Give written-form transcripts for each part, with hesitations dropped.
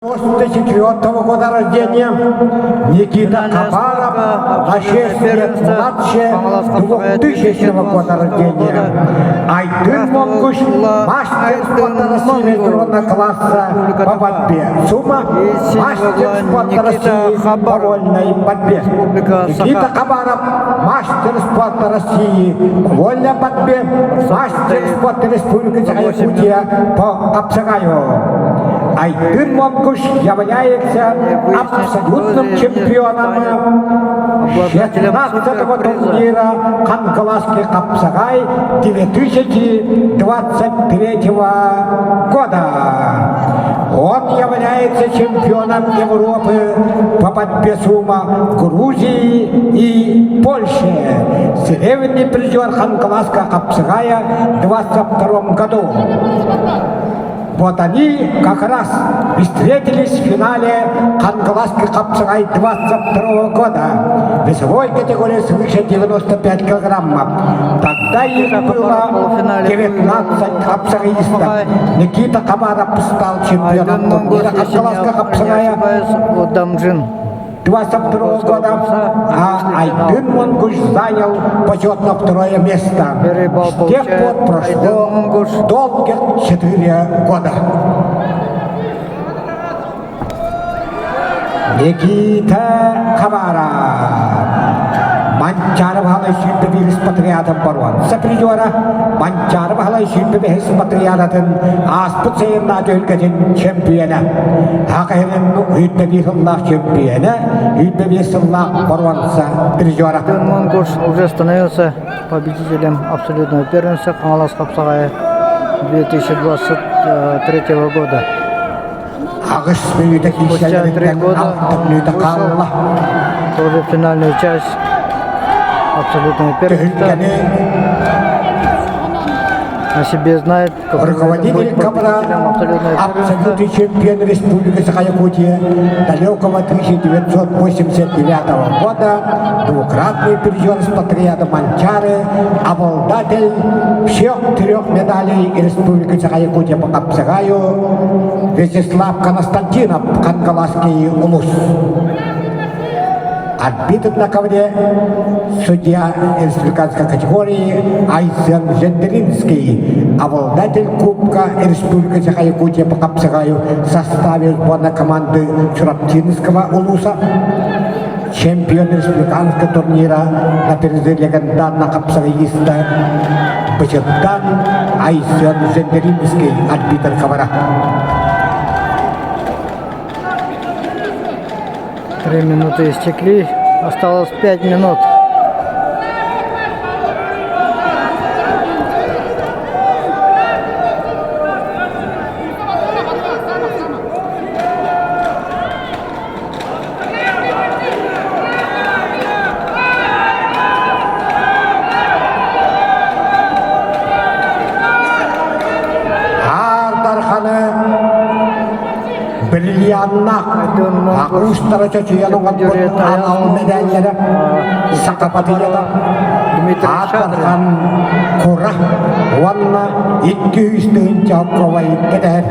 94 года рождения Никита Хабаров, на 6 лет младше 2000 года рождения. Айдын Монгуш, мастер спорта России международного класса по борьбе. Сумма мастер спорта России по вольной борьбе. Никита Хабаров, мастер спорта России по вольной борьбе, мастер спорта Республики Якутия по Апсагаю. Айдын Монгуш является абсолютным чемпионом 16-го турнира Хангаласский Хапсагай 2023 года. Он является чемпионом Европы по борьбе сумо в Грузии и Польше. Серебряный призер Хангаласского Хапсагая в 2022 году. Вот они как раз и встретились в финале Хангаласский Хапсагай 22 года. Весовой категории свыше 95 килограммов. Тогда их было 19 хапсагаистов. Никита Хабаров стал чемпионом турнира Хангаласского Хапсагая 22 года, а Айдын Монгуш занял почетное второе место. С тех пор прошло долгих 4 года. Никита Хабаров. Манчары Баһылай сүүрбэ биирис патриотын боруонса призера Манчары Баһылай сүүрбэ бэһис патриотын ааспыт сайыннаах түһүлгэтин чемпиона. Саха сирин сүүрбэ биир сыллаах чемпиона, сүүрбэ биэс сыллаах боруонса призера. Монгуш уже становился победителем абсолютного первенства Хаҥалас Хапсаҕайа 2023 года. Аҕыс мүнүүтэ киирсэллэриттэн алта мүнүүтэ хаалла. Тоже финальную часть абсолютного первенства. О себе знает, Руководитель КАПРА, абсолютный чемпион Республики Саха-Якутия далекого 1989 года, двукратный призер спартакиады Манчары, обладатель всех трех медалей Республики Саха-Якутия по Хапсагаю Вячеслав Константинов, Хангаласский улус. Арбитр на ковре судья республиканской категории Айсен Жендринский, обладатель Кубка Республики Саха-Якутия по Хапсагаю в составе сборной команды Чурапчинского улуса, чемпион республиканского турнира на призы легендарного хапсагаиста Бычыттан Айсен Жендринский, арбитр ковра. 3 минуты истекли. Осталось 5 минут. Аар Дарханы бриллианнаах уустара чочуйан оҥорбут анал мэдээллэрэ сакапатыйата Дмитрий Аар Дархан кура уонна 200 тыһыынча ковай кэтэһэр.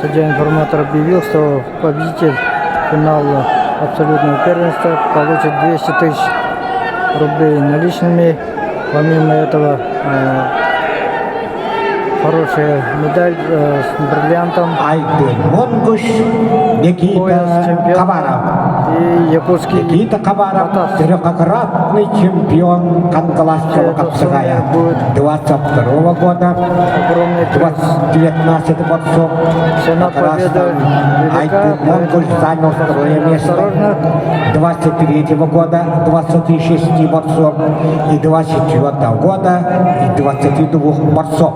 Судья-информатор объявил, что победитель финала абсолютного первенства получит 200 тысяч рублей наличными. Помимо этого, хорошая медаль с бриллиантом. Айдын Монгуш Никита Пояс чемпиона Хабаров. и якутский Никита Хабаров Атас. трехкратный чемпион Хангаласского Хапсагая 22 года, Огромный приз. 19 борцов. Цена Как раз победы там велика, Айдын Монгуш поэтому занял второе место. осторожно. 23 года 26 борцов и 24 года и 22 борцов.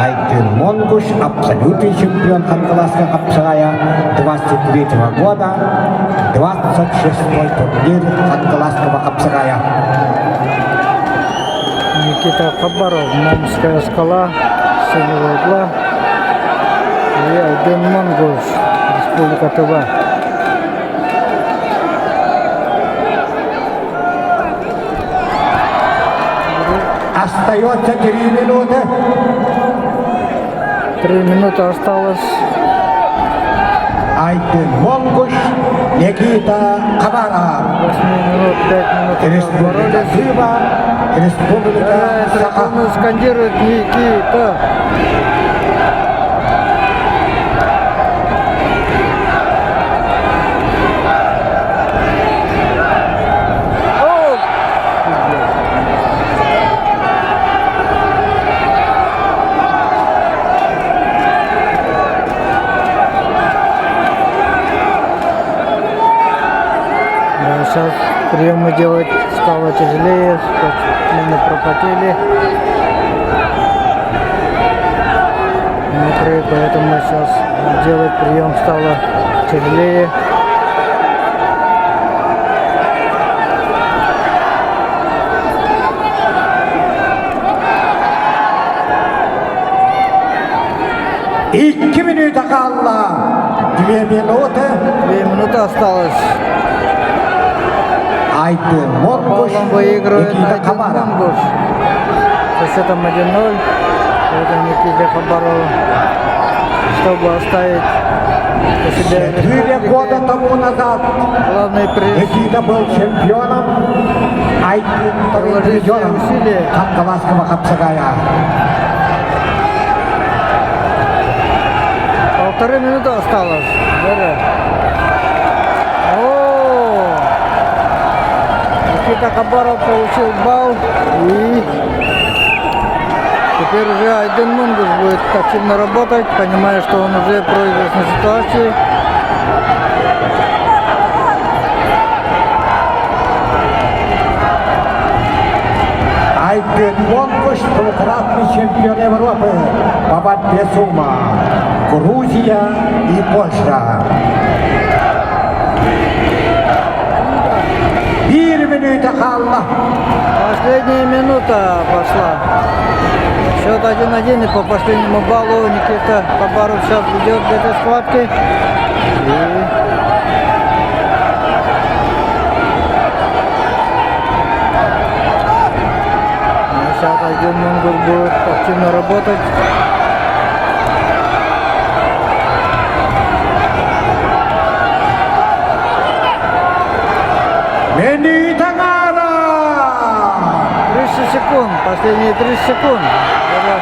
Айдын Монгуш, абсолютный чемпион Хангаласского Хапсагая 23 года, 26-й турнир Хангаласского Хапсагая. Никита Хабаров, Момская скала, синего угла. И Айдын Монгуш, Республика Тыва. Остается 3 минуты. 3 минуты осталось. Айдын Монгуш, Никита Хабаров. 8 минут, 5 минут Республика боролись. Тыва, Республика Да, Саха. трибуны скандирует Никита. О! Да, сейчас приемы делать стало тяжелее, спортсмены пропотели. Мокрые, поэтому сейчас делать прием стало тяжелее. 2 минуты хаалла. 2 минуты. 2 минуты осталось. Айдын Монгуш, Баллом выигрывает Никита Айдын Хабаров. Монгуш. Со счетом 1-0. Это Никите Хабарову, чтобы оставить у себя в 4 республике года тому назад главный приз. Никита был чемпионом, Айдын вторым Приложить все призером усилия. Кангаласского хапсагая. 1,5 минуты осталось. Да-да. О! Никита Хабаров получил балл. И теперь уже Айдын Монгуш будет активно работать, понимая, что он уже в проигрышной ситуации. Айдын Монгуш двукратный чемпион Европы по борьбе сумо. Грузия и Польша. 1 минута хаалла. Последняя минута пошла. Счет 1-1 и по последнему баллу Никита Хабаров сейчас ведет в этой схватке. И Ну, сейчас Айдын Монгуш будет активно работать. Мүнүүтэ аҥаара. 30 секунд, последние 30 секунд. Это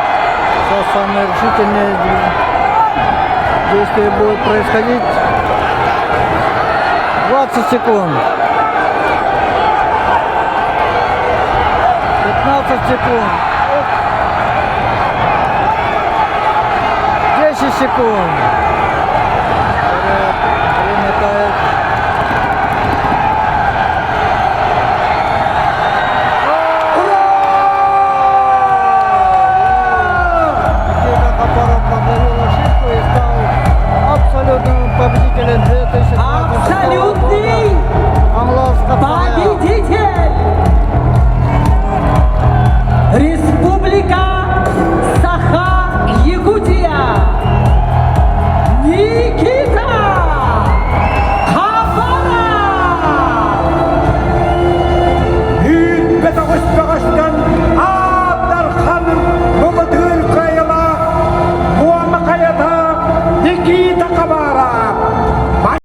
сейчас самое решительное действие будет происходить. 20 секунд. 15 секунд. Оп. 10 секунд.